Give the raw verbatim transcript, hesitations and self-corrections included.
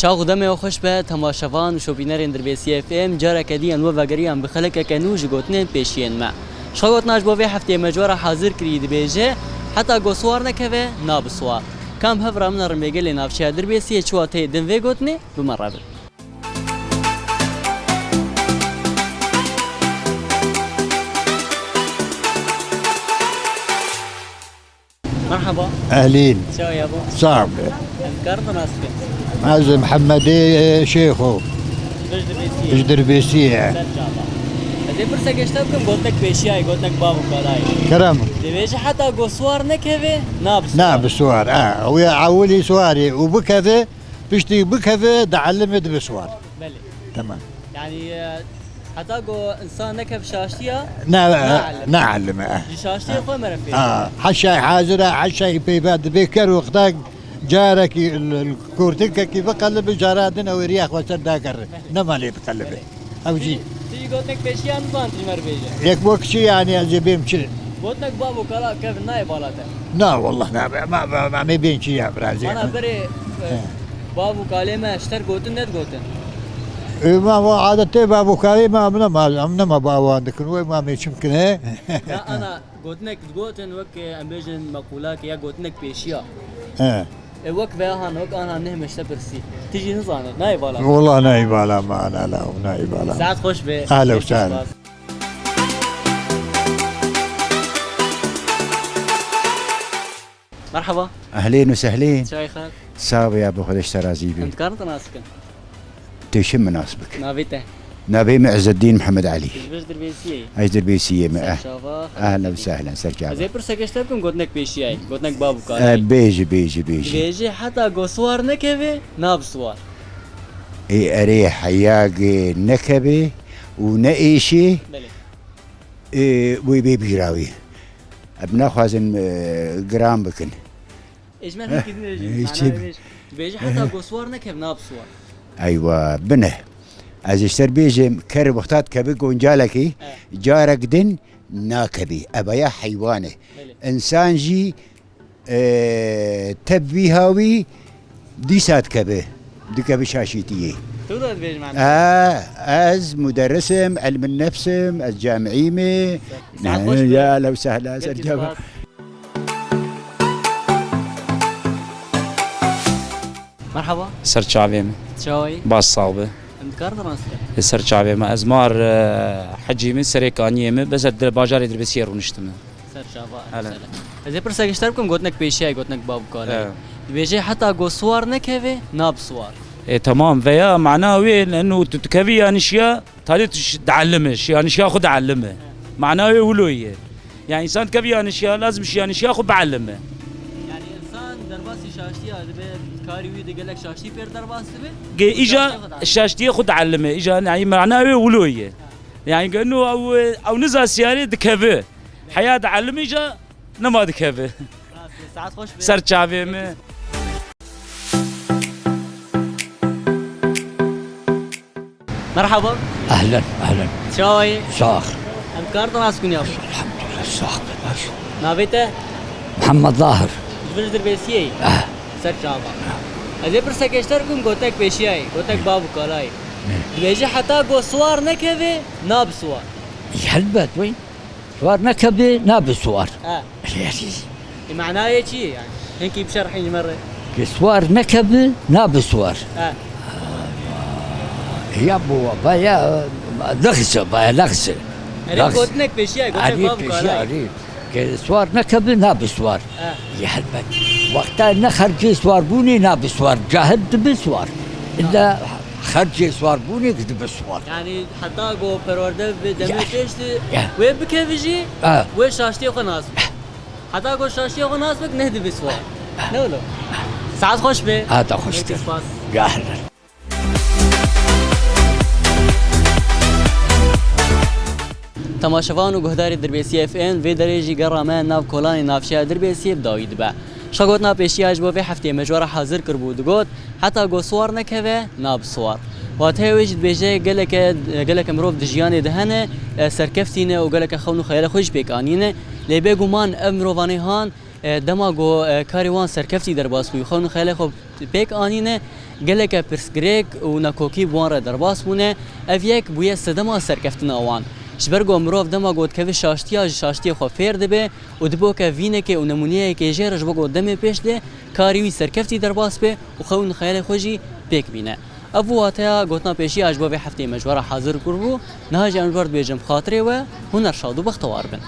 Çax û demê we xweş be, temaşevan û şopînerên Dirbêsiyê F M, careke dî em we vegeriyan bi xelekeke nû ji gotinên pêşiyên me. Şa gotina ji bo vê hefteyê me ji we re hazir kirî dibêje, heta ku siwar nekeve, nabe siwar. Kam hevra min a rimbêgelê navçeya Dirbêsiyê çi wateyê din vê gotinê, bi me re bin. Merhaba. Ehlîn. Çawa ya bo? Sağ ol. Em karin te nas bikin? Ez Mihemedê Şêxo. Ji Dirbêsiyê. Ji Dirbêsiyê. Ser çava. Ez ê pirsek ji te bikim, gotinek pêşiyayê, gotinek bav û kalayê. Kerem. Dibêje heta ku siwar nekeve, nabe siwar. Nabe siwar, ha. Wê ewilî siwarê û bikeve, piştî bikeve, dielime dibe siwar. Belê. Tamam. Yani, e, heta ku insan nekeve şaştiya, ne, ne, neelime. Neelime, e. Ji şaştiyê xwe mere fêr. Ha, heşay hazir e, heşay peyva dibe ker wexta carekî l-, l-, kurtikekî biqelibe, cara din ew êriya xwe ser dakerre. Nema lê biqelibe. Belê. Ew jî. Ti jî gotinek pêşiya nizan tu ji me re bêje. Yek bo kiçî yani ez ê bêm çi? Gotinek bav û kala kevin nayê bala te. Na wallah na, ma, ma, ma, me bên çi ya birazê. Ana berê, e, He. Bav û kalê me ji te re gotin nedigotin? E, ma va adetê bav û kalê me em nema, em nema bawan dikin, wê ma me çi bikine? Ya ana gotinek digotin wek, e, em bêjin meqûlake ya gotinek pêşiya. He. E, wek vê ahan, wek ahan neh me ji te pirsî. Ti jî nizane, nayê bala. Wallah nayê bala me, ana la, nayê bala. Saet xweş be. Ahla û sahla. Spas. Merhaba. Ehlên û sehlên. Çay xal. Sağ ol ya, bi Xwedê ji te razî bî. Em dikarin te nas bikin? Tu çi min nas bik? Navê te? Navê min Izzeddîn Mihemed Elî. Ji vir Dirbêsiyê yî? Ez Dirbêsiyê me, eh. Ser çava. Ehlen û sehlen, ser çava. Ez ê pirseke ji te bikim, gotinek pêşiyayê, gotinek bav û kalê. Eh, bêjî, bêjî, bêjî. Dibêjî heta ku siwar nekeve, nabe siwar. Ê, erê, heya ge nekeve û neêşe, Belê. Ê, wê bê bîra wî. Em naxwazin, e, giran bikin. Ê, ji me hîkî din ê jî, Ê, mana çi wê bi- jî. Dibêje heta ku siwar nekeve, nabe siwar. Eywa, bine. Ez ji te re bêjim, ker wexta dikeve goncalekî, Eh. Carek din nakeve. Ev ya heywan e. Belê. Însan jî, e, tev vî hawî dîsa dikeve. Dikeve şaşîtiyê. Tu da dibêjî mana. E, ez muderris im, ilmin nefs im, ez camî me. Saet xweş be. Ya, ehlen û sehlen, ser çava. Gelkî spas. Merhaba. Ser çavê me. Çawa yî? Baş sax be. Em dikarin te nas bikin? Li ser çavê me. Ez mar, e, Hecî me, serê kaniyê me. Bes ez di bajarê Dirbêsiyê rûniştime. Ser çava. Hele. Ser. Ez ê pirsek ji te bikim, gotinek pêşiyayê, gotinek bav û kalê. Evet. Dibêje heta ku siwar nekeve, nabe siwar. E, tamam. Veya mana wê, eno tu dikevî ya nişiya, Tadê tu ş-, dielime, şiyanişiya xwe dielime. Mana wê wilo ye. Yani însan dikevî yanişiya, lazim şiyanişiya xwe bielime. Yani însan derbasî şaştiya dibe, karî wî de gelek şaştî pêr derbas dibe. Ge-, îja şaştiyê xwe dielime. Şaştiyê xwe dielime. Îja, yani mana wê wilo ye. Yani geno ew, ew niza siyarê dikeve. Heya dielime îja nema dikeve. Rast e, saet xweş be. Ser çavê me. Merhaba. Ehlen, ehlen. Çawa yî? Sax. Em dikarin te nas bikin ya? Elhamdulillah, sax be, baş. Navê te? Mihemed Zahir. Ji vir ji Dirbêsiyê yî? Eh. Ser çava. Ez ê pirseke ji te bikim, gotek pêşiyayê, gotek bav û kalayê. Eh. Dibêje heta ku siwar nekeve, nabe siwar. Helbet, wey. Siwar nekebe, nabe siwar. Ha. Ê, manayê çi ye yani? Hinkî bişerhîn ji me re. Ke siwar nekebe, nabe siwar. Ha. Ya bu, baya, lexse, baya lexse. Erê, gotinek pêşiya, gotinek bav û kalayê. Erê, pêşiya, erê. Ke siwar nekebe, nabe siwar. Ha. Ya helbet. Wexta ne xercê siwarbûnê nabe siwar. Cahil dibe siwar. Ha. Îlla xercê siwarbûnê dibe siwar. Yani heta ku perwerde bi demê pêş de wê bikeve jî, wê şaştiyê xwe nas bike. Heta ku şaştiyê xwe nas bike, neh dibe siwar. Ne wilo? Saet xweş be. Heta xweş be. Spas. Gahlan. Temaşevan û guhdarê Dirbêsiyê F M, vê derê jî gera me nav kolanê navçeya Dirbêsiyê bi dawî dibe. Şagotina pêşiya ji bo vê hefteyê me ji we re hazir kiribû, digot, heta ku siwar nekeve, nabe siwar. Wateya wê jî dibêje geleke, geleke mirov di jiyanê de hene, e, serkeftî ne û geleke xewn û xeyalê xwe jî pêk anîne. Lê bêguman ev mirovanê han, e, dema ku, e, karê wan serkeftî derbas bû, xewn û xeyalê xwe pêk anîne, geleke pirsgirêk û nakokî bi wan re derbas bûne. Ev yek bûye sedema serkeftina wan. Ji ber ku mirov dema ku dikeve şaştiya, ji şaştiyê xwe fêr dibe û dibe weke vînekê û nemûneyekê jê re ji bo ku demê pêş de karî wî serkeftî derbas be û xewn xeyalê xwe jî pêk bîne. Ev bû wateya gotina pêşî ya ji bo vê hefteyê me ji we re hazir kiribû. Niha jî em ji we re dibêjin bi xatirê we, huner şad û bextewar bin.